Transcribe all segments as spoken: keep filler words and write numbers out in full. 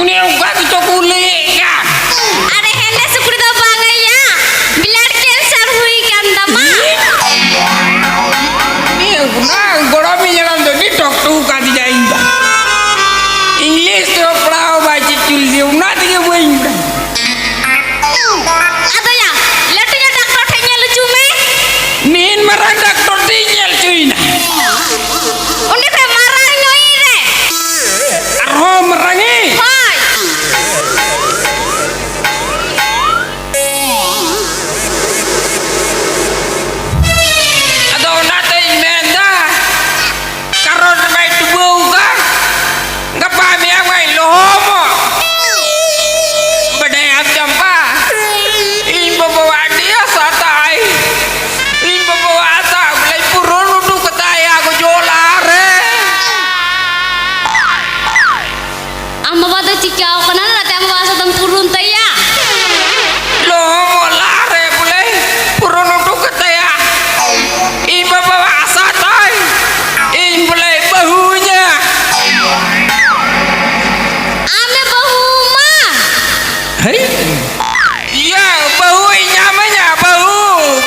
ᱩᱱᱤ ᱚᱱᱠᱟ ᱜᱮᱪᱚ ᱠᱚ ᱞᱟᱹᱭᱮᱫ ᱠᱟᱱ᱾ ᱟᱨᱮ ᱦᱮᱸᱫᱮ ᱥᱩᱠᱨᱤ ᱫᱚ ᱵᱟᱝ ᱭᱟ, blood cancer ᱦᱩᱭ ᱠᱟᱱ ᱛᱟᱢᱟ᱾ ᱩᱱᱤ ᱚᱱᱟ ᱜᱚᱲᱚᱢᱤᱧ ᱦᱟᱲᱟᱢ ᱫᱚ ᱟᱹᱰᱤ ᱴᱚᱠᱴᱚ ᱠᱟᱫᱤᱧᱟ ᱤᱧ ᱫᱚ᱾ ᱤᱝᱞᱤᱥ ᱛᱮᱦᱚᱸ ᱯᱟᱲᱦᱟᱣ ᱵᱟᱭ ᱪᱮᱫ ᱦᱚᱪᱚ ᱞᱮᱫᱮᱭᱟ, ᱚᱱᱟ ᱛᱮᱜᱮ ᱵᱟᱹᱧ ᱵᱟᱲᱟᱭᱟ᱾ ᱟᱫᱚ ᱭᱟ, ᱞᱟᱹᱴᱩ ᱧᱚᱜ ᱰᱟᱠᱛᱚᱨ ᱴᱷᱮᱱ ᱧᱮᱞ ᱦᱚᱪᱚ ᱢᱮ᱾ ᱱᱤᱱ ᱢᱟᱨᱟᱝ ᱰᱟᱠᱛᱚᱨ ᱴᱷᱮᱱ ᱧᱮᱞ ᱦᱚᱪᱚᱭᱮᱱᱟ᱾ ᱚᱸᱰᱮ ᱠᱷᱚᱱ ᱢᱟᱨᱟᱝ ᱧᱚᱜ ᱤᱧ ᱨᱮ᱾ ᱟᱨᱦᱚᱸ ᱢᱟᱨᱟᱝ ᱤᱧ? ᱦᱳᱭ᱾ ᱟᱫᱚ ᱚᱱᱟᱛᱮᱧ ᱢᱮᱱᱫᱟ, ᱠᱟᱨᱚᱱ ᱢᱟᱭ ᱰᱩᱵᱟᱹᱣ ᱠᱟᱱ, ᱜᱟᱯᱟ ᱢᱮᱭᱟᱝ ᱢᱟᱭ ᱞᱚᱦᱚᱢᱚᱜ᱾ ᱵᱟᱰᱟᱭᱟᱢ ᱪᱟᱢᱯᱟ, ᱤᱧ ᱵᱟᱵᱟᱣᱟᱜ ᱟᱹᱰᱤ ᱟᱥᱟ ᱛᱟᱭ, ᱤᱧ ᱵᱟᱵᱟᱣᱟᱜ ᱟᱥᱟ ᱵᱚᱞᱮ ᱯᱩᱨᱚᱱ ᱦᱚᱴᱚ ᱠᱟᱛᱟᱭᱟ ᱜᱚᱡᱚᱜ ᱞᱟᱦᱟᱨᱮ᱾ ᱟᱢ ᱵᱟᱵᱟ ᱫᱚ ᱪᱤᱠᱟᱹᱣ ᱠᱟᱱᱟ, ᱚᱱᱟᱛᱮ ᱟᱢ ᱵᱟᱵᱟ ᱥᱟᱛᱮᱢ ᱯᱩᱨᱩᱱ ᱛᱟᱭᱟ? ᱞᱚᱦᱚᱢᱚᱜ ᱞᱟᱦᱟᱨᱮ ᱵᱚᱞᱮ ᱯᱩᱨᱩᱱ ᱦᱚᱴᱚ ᱠᱟᱛᱟᱭᱟ᱾ ᱤᱧ ᱵᱟᱵᱟᱣᱟᱜ ᱟᱥᱟ ᱛᱟᱭ, ᱤᱧ ᱵᱚᱞᱮ ᱵᱟᱹᱦᱩᱧᱟ᱾ ᱟᱢᱮ ᱵᱟᱹᱦᱩ ᱢᱟ᱾ ᱦᱮᱭ᱾ ᱤᱭᱟᱹ, ᱵᱟᱹᱦᱩᱭ ᱧᱟᱢᱟᱹᱧᱟ, ᱵᱟᱹᱦᱩ,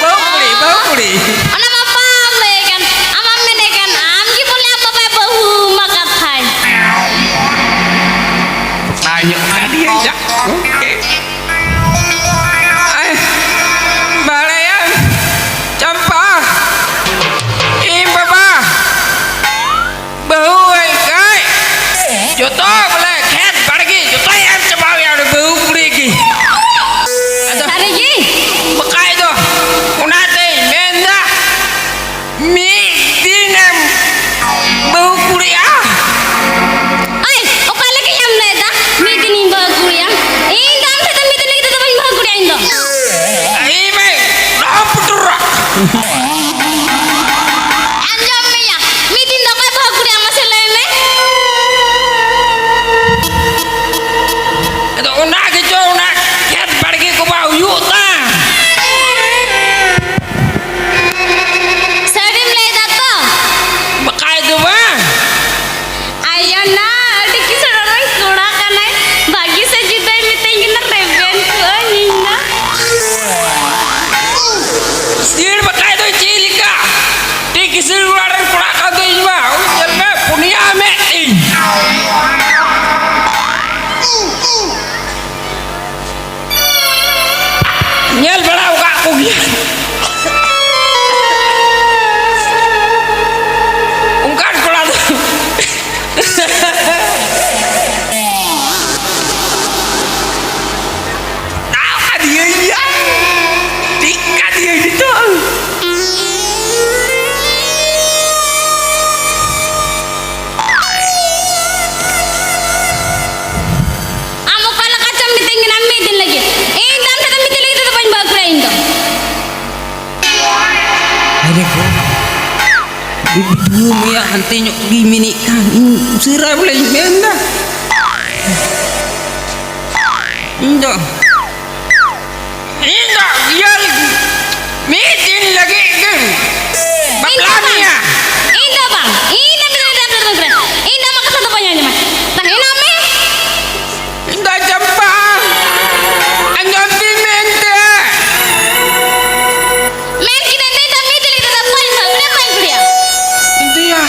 ᱵᱟᱹᱦᱩ ᱠᱩᱲᱤ, ᱵᱟᱹᱦᱩ ᱠᱩᱲᱤ᱾ ᱚᱱᱟ ᱢᱟ ᱵᱟᱢ ᱞᱟᱹᱭ ᱠᱟᱱ, ᱟᱢ ᱢᱟᱢ ᱢᱮᱱᱮᱫ ᱠᱟᱱ, ᱟᱢ ᱜᱮ ᱵᱚᱞᱮ ᱟᱢ ᱵᱟᱵᱟᱭ ᱵᱟᱹᱦᱩ ᱟᱢᱟ ᱠᱟᱛᱷᱟᱭ᱾ ᱟᱭ ᱧᱚᱜ ᱠᱟᱫᱮᱭᱟ, ᱡᱟ᱾ ᱟᱭ, ᱵᱟᱲᱟᱭᱟᱢ, ᱪᱟᱢᱯᱟ, ᱤᱧ ᱵᱟᱵᱟ, ᱵᱟᱹᱦᱩ ᱮᱱ ᱠᱷᱟᱡ ᱡᱚᱛᱚ ᱵᱚᱞᱮ ᱠᱷᱮᱛ ᱵᱟᱲᱜᱮ ᱡᱚᱛᱚᱭ ᱮᱢ ᱪᱟᱵᱟᱣᱮᱭᱟ ᱩᱱᱤ ᱵᱟᱹᱦᱩ ᱠᱩᱲᱤ ᱜᱮ᱾ ᱟᱫᱚ ᱥᱟᱹᱨᱤ ᱜᱮ? ᱵᱟᱠᱷᱟᱡ ᱫᱚ ᱚᱱᱟᱛᱮᱧ ᱢᱮᱱᱫᱟ, ᱢᱤᱫ ᱫᱤᱱᱮᱢ ᱵᱟᱹᱦᱩ ᱠᱩᱲᱤᱜᱼᱟ᱾ ᱳᱭ, ᱚᱠᱟ ᱞᱮᱠᱟᱭᱟᱢ ᱞᱟᱹᱭᱫᱟ ᱢᱤᱫ ᱫᱤᱱᱤᱧ ᱵᱟᱹᱦᱩ ᱠᱩᱲᱤᱜᱼᱟ? ᱵᱤᱫᱷᱩ ᱢᱮᱭᱟ ᱦᱟᱱᱛᱮ ᱧᱚᱜ ᱜᱮ ᱢᱮᱱᱮᱫ ᱠᱟᱱ, ᱤᱧ ᱩᱥᱟᱹᱨᱟ ᱵᱚᱞᱮᱧ ᱢᱮᱱᱫᱟ᱾ ᱤᱧ ᱫᱚ, ᱤᱧ ᱫᱚ ᱤᱭᱟᱹ ᱢᱤᱫ ᱫᱤᱱ ᱞᱟᱹᱜᱤᱫ ᱜᱮ ᱵᱟᱯᱞᱟ ᱢᱮᱭᱟ᱾ ᱤᱧ ᱫᱚ ᱵᱟᱝ, ᱤᱧ ᱫᱚ ᱢᱤᱫ ᱫᱤᱱ ᱞᱟᱹᱜᱤᱫ ᱵᱟᱯᱞᱟ ᱢᱮᱭᱟ᱾ ᱤᱧ ᱫᱚ ᱟᱢᱟᱜ ᱠᱟᱛᱷᱟ ᱫᱚ ᱵᱟᱹᱧ ᱟᱸᱡᱚᱢᱟ᱾ ᱛᱟᱦᱮᱱᱟ ᱢᱮ᱾ ᱤᱧ ᱫᱚ ᱪᱟᱢᱯᱟ, ᱟᱸᱡᱚᱢ ᱛᱤᱧ ᱢᱮᱱᱛᱮ᱾ ᱢᱮᱱ ᱠᱤᱫᱟᱹᱧ ᱫᱟᱹᱭ ᱫᱚ ᱢᱤᱫ ᱫᱤᱱ ᱞᱟᱹᱜᱤᱫ ᱫᱚ ᱵᱟᱹᱧ ᱠᱩᱲᱤᱭᱟ᱾ ᱤᱧ ᱫᱚᱭᱟ,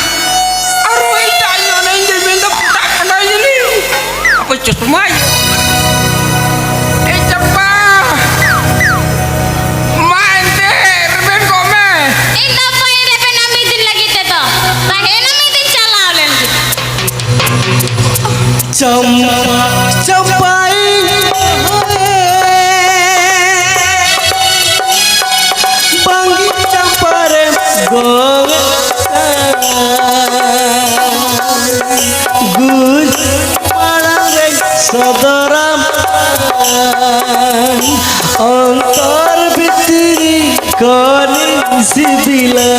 ᱟᱨᱚ ᱮᱴᱟᱜ ᱧᱚᱜ ᱱᱟ ᱤᱧ ᱫᱚᱧ ᱢᱮᱱᱫᱟ ᱯᱚᱴᱟᱜ ᱠᱟᱱᱟ ᱡᱟᱹᱱᱤᱡ᱾ ᱟᱯᱮ ᱪᱚᱥᱢᱟ ᱤᱭᱟᱹ᱾ ᱮ ᱪᱟᱢᱯᱟ, ᱢᱟ ᱮᱱᱛᱮ ᱨᱮᱵᱮᱱ ᱠᱚᱜ ᱢᱮ᱾ ᱤᱧ ᱫᱚ ᱵᱟᱹᱧ ᱨᱮᱵᱮᱱᱟ ᱢᱤᱫ ᱫᱤᱱ ᱞᱟᱹᱜᱤᱫ ᱛᱮᱫᱚ᱾ ᱛᱟᱦᱮᱱᱟ ᱢᱤᱫ ᱫᱤᱱ ᱪᱟᱞᱟᱣ ᱞᱮᱱ ᱜᱮ᱾ ᱪᱟᱢᱯᱟ, ᱪᱟᱢᱯᱟᱭ ᱵᱟᱝᱜᱤ ᱪᱟᱢᱯᱟ ᱨᱮ ᱜᱚᱝ ᱜᱩᱡ ᱢᱟᱲᱟᱝ ᱨᱮ ᱥᱚᱫᱚᱨᱟᱢ ᱚᱱᱛᱚᱨ ᱵᱷᱤᱛᱨᱤ ᱠᱚᱱᱤᱧ ᱥᱤᱵᱤᱞᱟ᱾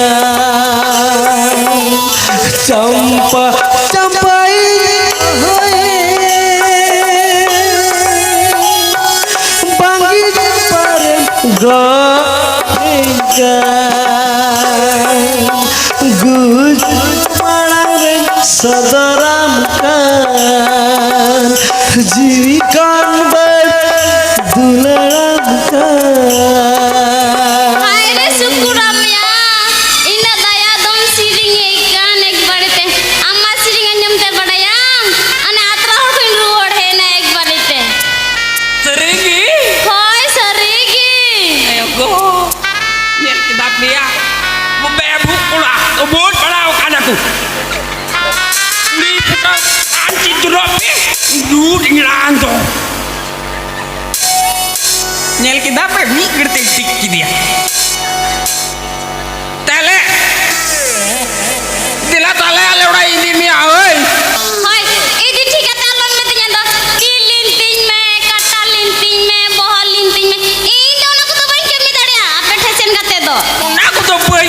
ᱪᱟᱢᱯᱟ, ᱪᱟᱢᱯᱟᱭ ᱦᱳᱭ, ᱵᱟᱝᱜᱤ ᱪᱟᱢᱯᱟ ᱨᱮ ᱜᱚᱝ ᱜᱩᱡ ᱢᱟᱲᱟᱝ ᱨᱮ ᱥᱚᱫᱚᱨᱟᱢ ᱠᱟᱱ ᱡᱤᱣᱤ ᱠᱷᱚᱱ ᱵᱟᱹᱲ ᱫᱩᱞᱟᱹᱲᱟᱢ ᱠᱟᱱ᱾ ᱦᱟᱭ ᱨᱮ ᱥᱩᱠᱩᱨᱟᱢ ᱭᱟ, ᱤᱱᱟᱹ ᱫᱟᱭᱟ ᱫᱚᱢ ᱥᱮᱨᱮᱧ ᱮ ᱠᱟᱱ ᱮᱠᱵᱟᱨᱮ ᱛᱮ᱾ ᱟᱢ ᱢᱟ ᱥᱮᱨᱮᱧ ᱟᱸᱡᱚᱢ ᱛᱮ ᱵᱟᱰᱟᱭᱟᱢ, ᱚᱱᱟ ᱟᱛᱨᱟ ᱦᱚᱲ ᱠᱷᱚᱱ ᱨᱩᱣᱟᱹᱲ ᱦᱮᱡ ᱮᱱᱟ ᱮᱠᱵᱟᱨᱮ ᱛᱮ᱾ ᱥᱟᱹᱨᱤ ᱜᱮ? ᱦᱳᱭ, ᱥᱟᱹᱨᱤ ᱜᱮ᱾ ᱮ ᱜᱳ, ᱧᱮᱞ ᱠᱮᱫᱟ ᱯᱮᱭᱟ, ᱵᱮᱵᱷᱩ ᱠᱚᱲᱟ ᱵᱳᱴ ᱵᱟᱲᱟᱣ ᱠᱟᱱᱟ ᱠᱚ᱾ ᱠᱩᱲᱤ ᱯᱷᱳᱴᱳ ᱟᱱ ᱪᱤᱛᱨᱚ ᱯᱮ ᱫᱩ ᱰᱤᱝᱨᱟᱱ ᱫᱚ᱾ ᱧᱮᱞ ᱠᱮᱫᱟ ᱯᱮ, ᱢᱤᱫ ᱜᱷᱟᱹᱲᱤᱡ ᱛᱮ ᱴᱷᱤᱠ ᱠᱮᱫᱮᱭᱟ᱾ ᱛᱟᱦᱞᱮ, ᱫᱮᱞᱟ ᱛᱟᱦᱞᱮ ᱟᱞᱮ ᱚᱲᱟᱜ ᱤᱧ ᱤᱫᱤ ᱢᱮᱭᱟ, ᱳᱭ᱾ ᱦᱳᱭ, ᱤᱫᱤ ᱴᱷᱤᱠ ᱠᱟᱛᱮ ᱟᱞᱚᱢ ᱢᱤᱛᱟᱹᱧᱟ ᱫᱚ, ᱛᱤ ᱞᱤᱱ ᱛᱤᱧ ᱢᱮ, ᱠᱟᱴᱟ ᱞᱤᱱ ᱛᱤᱧ ᱢᱮ, ᱵᱚᱦᱚᱜ ᱞᱤᱱ ᱛᱤᱧ ᱢᱮ᱾ ᱤᱧ ᱫᱚ ᱚᱱᱟ ᱠᱚᱫᱚ ᱵᱟᱹᱧ ᱠᱟᱹᱢᱤ ᱫᱟᱲᱮᱭᱟᱜᱼᱟ ᱟᱯᱮ ᱴᱷᱮᱱ ᱥᱮᱱ ᱠᱟᱛᱮ ᱫᱚ᱾ ᱚᱱᱟ ᱠᱚᱫᱚ ᱵᱟᱹᱧ